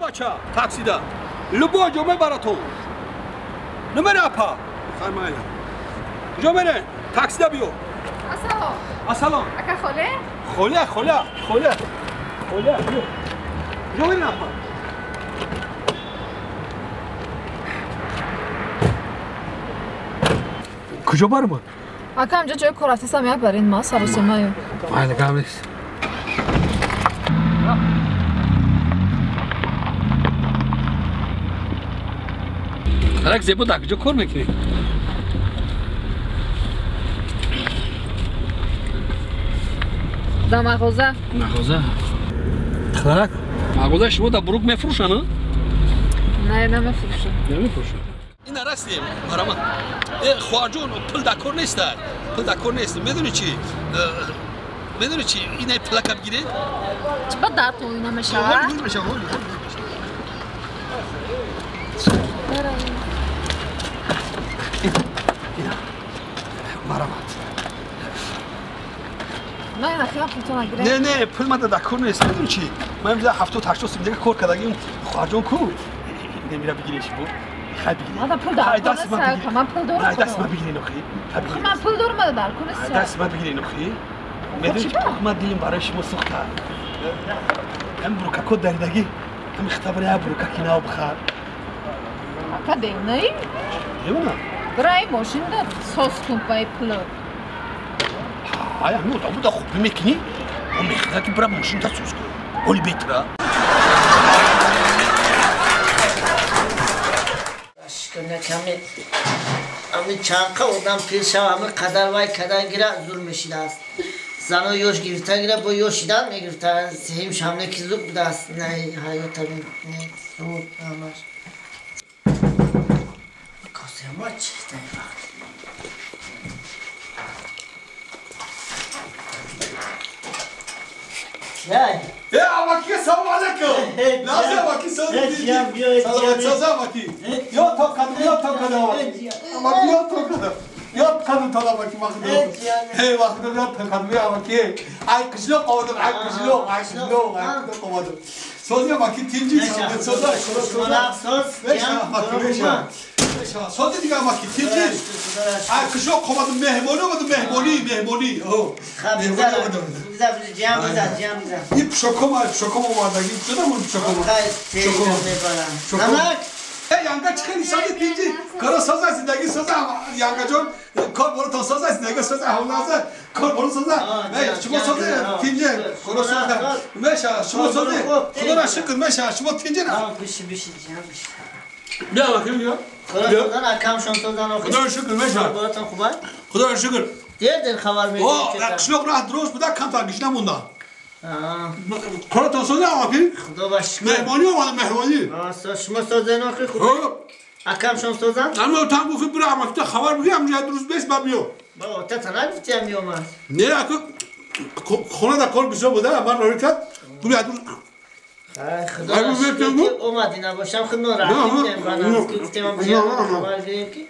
бача, таксида. Любой ҷо мебаратон. Намере апа. Хай майла. Куҷо мере? Таксида биё. Ассалом. Ассалом. Ака холе? Холе, холе, холе. Холе, биё. Куҷо мере апа? Куҷо бармон? Ака инҷо ҷои кор рафтасам, як барин ма саросемаю. Майла, гап нест. Тарак зебо дар куҷо кор мекунӣ? Дар мағоза. Мағоза? Тарак, мағозаи шумо дар Бурук мефурӯшанд? Не, намефурӯшанд. Намефурӯшанд. Ина растем, барама. Хоҳарҷон, пул дар кор нест. Пул дар кор нест. Медонӣ чӣ? Медонӣ чӣ? Ина пулака бигиред. Чӣ ба дардтон намешавад? Намешавад. Марамат. Не, нахӯям пултон нагирем. Не, не, пул мада дар кор нест. Медонӣ чӣ? Ман имрӯз 70-80 сум дига кор кардагим. Хоҳарҷон ку? Немира бигиреш бу. Хай бигиред. Мада пул дар кор нест. Ман пул дорам. Ай даст ма бигиред охи. Ман пул дорам, мада дар кор нест. Даст ма бигиред охи. Медонӣ чӣ? Ман дилим барои шумо сӯхта. Ҳам бурукако даридагӣ, ҳам хитабра як бурукаки нав бихар. Ака девонаӣ? Девона? Бирай мошинда соз кун ба ин пуло. Ай, ҳамин одамо да хубӣ мекунӣ? О мехоҳад ки бира мошинда соз кун. Оли бетра. Ами чанқа одам пир шава, ами қадар вай кадан гира зур мешидааст. Зано ёш гирифта гира бо ёшидан мегирифта. Сеҳим шамне ки зуд будааст. Не, ҳаёта не зуд ҳамаш. Косема чи дар вақт? Амаки, салом алейкум. Нази амаки, салом. Салом амаки. Ё то кадам, ё то кадам. Амаки, ё то кадам. Ё кадам то амаки махдум. Эй махдум, ё то кадам амаки. Ай қишлоқ овардам, ай қишлоқ, ай қишлоқ, ай қишлоқ овардам. Сози амаки тинҷи, сози, соз. Меша амаки, меша. Сози дига амаки тинҷи. Ай қишлоқ овардам, меҳмонӣ овардам, меҳмонӣ, меҳмонӣ. Меҳмонӣ овардам. Ин пӯшоком, пӯшоком овардагӣ. Чудам он пӯшоком? Пӯшоком. Янга чӣ хеле сози тинҷи. Кора соза зиндагӣ соза янгаҷон. Кор боро соза зиндагӣ соза ҳавлаза. Кор боро соза. Шумо сози тинҷи. Кора соза. Меша шумо сози. Худоро шукр меша шумо тинҷи на. Биши биши ҷам биши. Бия амаки бия. Худо созан акам шон созан охир. Худоро шукр меша. Боратон хубай? Худоро шукр. Дер хабар медиҳед. О, қишлоқ роҳ дуруст буда, камтар гишна монда. Коратон соза амаки? Худо ба шукр. Меҳмонӣ омадам, меҳмонӣ. Шумо созен охир хуб? Акам шон созан? Ами там гуфти бира амаки та хабар бигир, ҳамҷа дуруст бес ба биё. Ба ота та нагуфтиам меомад. Не, ака хона дар кор бисёр буда, ман роҳӣ кард. Гуфт як рӯз Худо омади набошам, худ норахтем ба наздик гуфтем ҳамҷа хабар гирем ки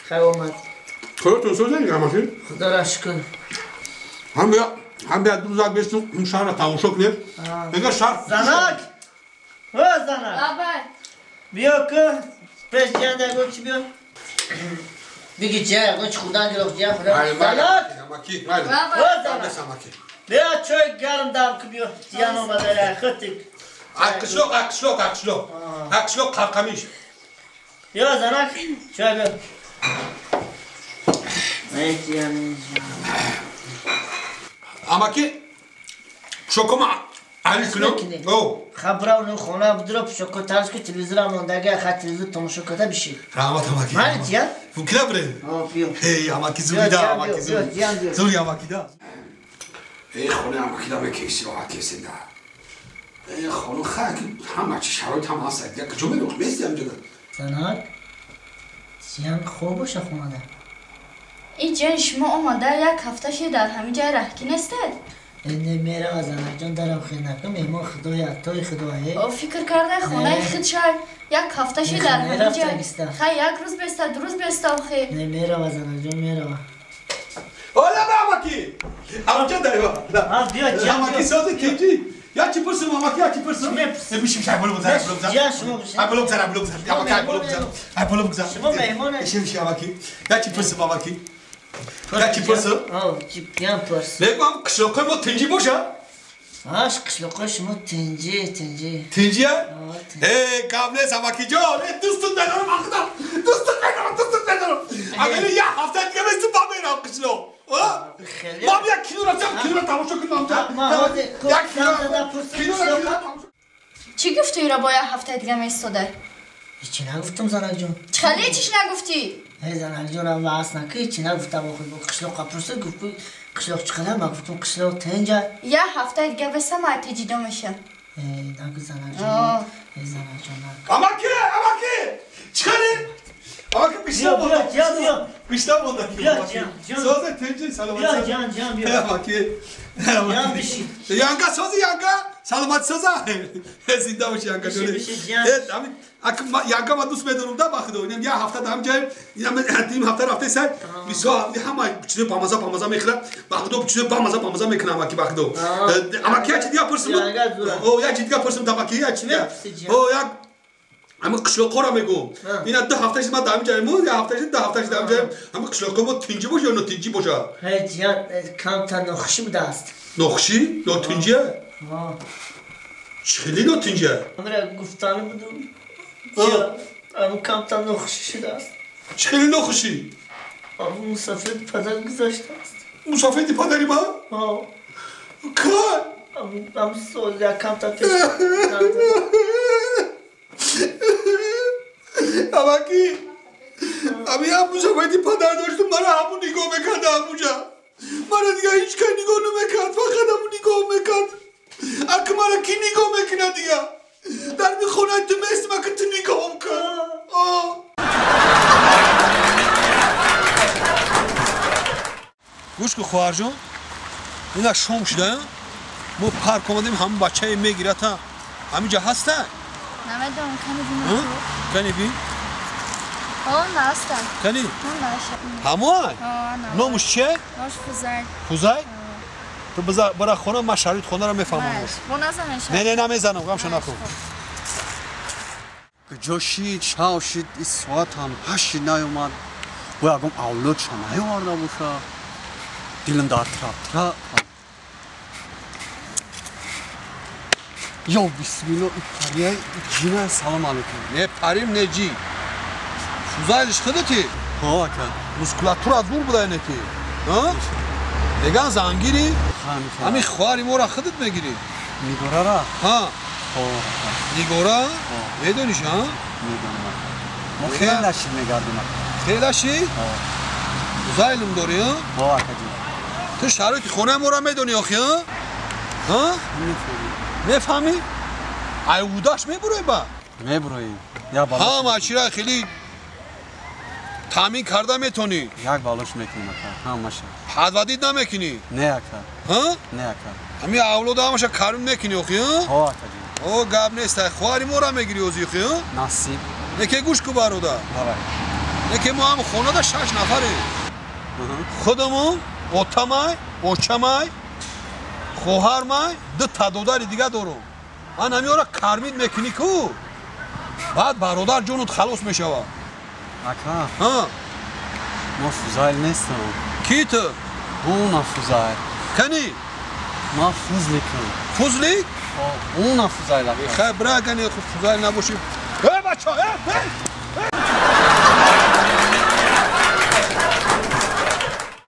хай омад. Коратон созен амаки? Худоро шукр. Ҳам бия, ҳам бия рӯзак бесту шаҳрро тамошо кунед. Мега шаҳр. Занак! О, занак! Лабай. Биё ку, пеш ҷанда гӯ чи биё. Биги ча, гӯ чи хӯрдан гирифт, ҷа хӯрдан. Занак! Амаки, майли. О, занак! Биё чой гарм дам ку биё. Ҷиян омада, хӯтик. Ай қишлоқ, ай қишлоқ, ай қишлоқ. Ай қишлоқ Қалқамиш. Биё занак, чой биё. Амаки пӯшокома али кунам. Хабрав ну хона будро пӯшоко тарс ки телевизора мондаги ха телевизор тамошо карда биши. Раҳмат амаки. Мани чия? Фукила бре. О, биё. Эй амаки зури да, амаки зури. Зури амаки да. Эй хона амаки да мекеси ва кесенда. Эй хона ха ки ҳама чи шароит ҳам ҳаст. Як ҷо меро бести ҳам ҷо. Занак, сиян хоб боша хонада. Ин ҷои шумо омада як ҳафта шид дар ҳамин ҷай раҳкӣ нестед? Не мерава занакҷон, дарам хел накун, меҳмон худоя, атои худоя. О, фикр карда хонаи худ шай як ҳафта шид дар ҳамин ҷай. Хай як рӯз беста, ду рӯз беста охи. Не мерава занакҷон, мерава. Ола амаки! Амча дайва. А, биё ҷам. Амаки сози тинҷи. Я чӣ пурсам, амаки, я чӣ пурсам? Бишим, шай боло бигзар, боло бигзар. Я шумо бишин. Ай боло бигзар, ай боло бигзар. Амаки, ай боло бигзар. Ай боло бигзар. Шумо меҳмоне. Бишим, бишим, амаки. Я чӣ пурсам, амаки? Я чӣ пурсам? Ҳо, чӣ пиям пурс. Мегӯям, қишлоқҳои мо тинҷӣ боша? Аш қишлоқҳои шумо тинҷӣ, тинҷӣ. Тинҷия? Э, гап нест, амакиҷон. Э, дӯстут медорам, ахда. Дӯстут медорам, дӯстут медорам. Агар як ҳафта дига месту, ба мерам қишлоқ. Мам як кино рафтам, киноро тамошо кунам. Як кино, киноро. Чӣ гуфтӣ ира бо як ҳафтаи дига меистодай? Ҳечи нагуфтам, занакҷон. Чӣ хеле ҳечиш нагуфтӣ? Э, занакҷонам, ваҳс накӣ, ҳечи нагуфтам. Охир қишлоққа пурсид, гуфт қишлоқ чӣ қадар, ман гуфтам қишлоқ тинҷа. Як ҳафтаи дига беса ман ҷидо мешам. Э, нагу, занакҷон. Э, занакҷон, нагу. Амаки, амаки! Чӣ хеле? Амаки, бишна монда. Бишна монда. Созе тинҷи, саломат. Биё, ҷан, ҷан, биё. Амаки. Ҷан, биши. Янга сози, янга. Саломат соза. Зинда боши, янга ҷон. Янга ма дӯст медорам да бахудо. Инам як ҳафта дам ҷаем. Инам дим ҳафта рафта сай. Бисо ҳама чизе бамаза бамаза мехӯрад. Бахудо чизе бамаза бамаза мекунам амаки бахудо. Амаки як чи дига пурсам. О, як чи дига пурсам амаки, як чи дига. О, як ҳама қишлоқҳоро мегӯм. Ина 2 ҳафта шид ман дар ҳамин ҷаем, як ҳафта шид, 2 ҳафта шид дар ҳамин ҷаем. Ҳама қишлоқҳо мо тинҷӣ боша ё нотинҷӣ боша? Ҳеҷ, як камтар нохушӣ будааст. Нохушӣ? Нотинҷия? Чӣ хеле нотинҷия? Амра гуфтанӣ будум. Ам камтар нохушӣ шудааст. Чӣ хеле нохушӣ? Мусофири падар гузаштааст. Мусофири падари ман? Кай? Ам сол як камтар пеш. Амаки, ами ҳам мусофири падар доштум, мара ҳамун нигоҳ мекард ҳамунҷа. Мара дига ҳеҷ кай нигоҳ намекард, фақат ҳамун нигоҳ мекард. Ак мара ки нигоҳ мекунад дига? Дар ми хонаи ту местам, ака ту нигоҳам кун. Гӯш кун, хоҳарҷон, ина шом шуда, мо парк омадем, ҳамун бачае мегирад, ҳаминҷа ҳаста? Намедонам, кани бин. Кани бин? Ҳо, наста. Кани? Ҳамон? Номуш чие? Номуш Фузайл. Фузайл? Ту бара хона, ман шароити хонаро мефаҳмам. Бо назанеш. Не, не, намезанам, ғамшо накун. Куҷо шид, шав шид, ин соат ҳам 8 наёмад. Бо ягон авлодша наёварда боша. Дилам дар траптра. Ё бисмилло, парияй ҷина, салом алейкум. Не парим, не ҷи. Фузайлиш худати? Ҳо, ака. Мускулатура зур буда ине ки. Ҳа? Меган зангирӣ? Ҳамин хоҳари моро худат мегирӣ? Нигорара? Ҳа. Ҳо. Нигора? Медониш, ҳа? Медонам. Мо хеле шид мегардем, ака. Хеле шид? Ҳо. Фузайлм дорӣ, ҳа? Ҳо, акаҷон. Ту шароити хонаи моро медонӣ охи, ҳа? Ҳа? Мефаҳмӣ? Айвудаш мебуроӣ ба? Мебуроем. Ҳама чира хеле таъмин карда метонӣ. Як балош мекунем, ака, ҳамаша. Ҳадвадид намекунӣ? Не, ака. Ҳа? Не, ака. Ҳамин авлода ҳамаша карим мекунӣ охи, ҳа? Ҳо, акаҷон. О, гап нест, хоҳари моро мегирӣ озӣ охи, ҳа? Насиб. Неке гӯш ку, бародар. Давай. Неке мо ҳам хонада 6 нафарем. Худамон, отамай, очамай, хоҳармай, 2 та додари дига дорум. Ман ҳамиёра кармид мекунӣ ку, баъд бародар ҷонут халос мешавад. Ака. Ҳа? Ма Фузайл нестам. Ки ту? Уна Фузайл. Кани? Ма Фузликам. Фузлик? Уна Фузайл, ака. Хай, бира, кани Фузайл набошӣ. Э, бача, э, э!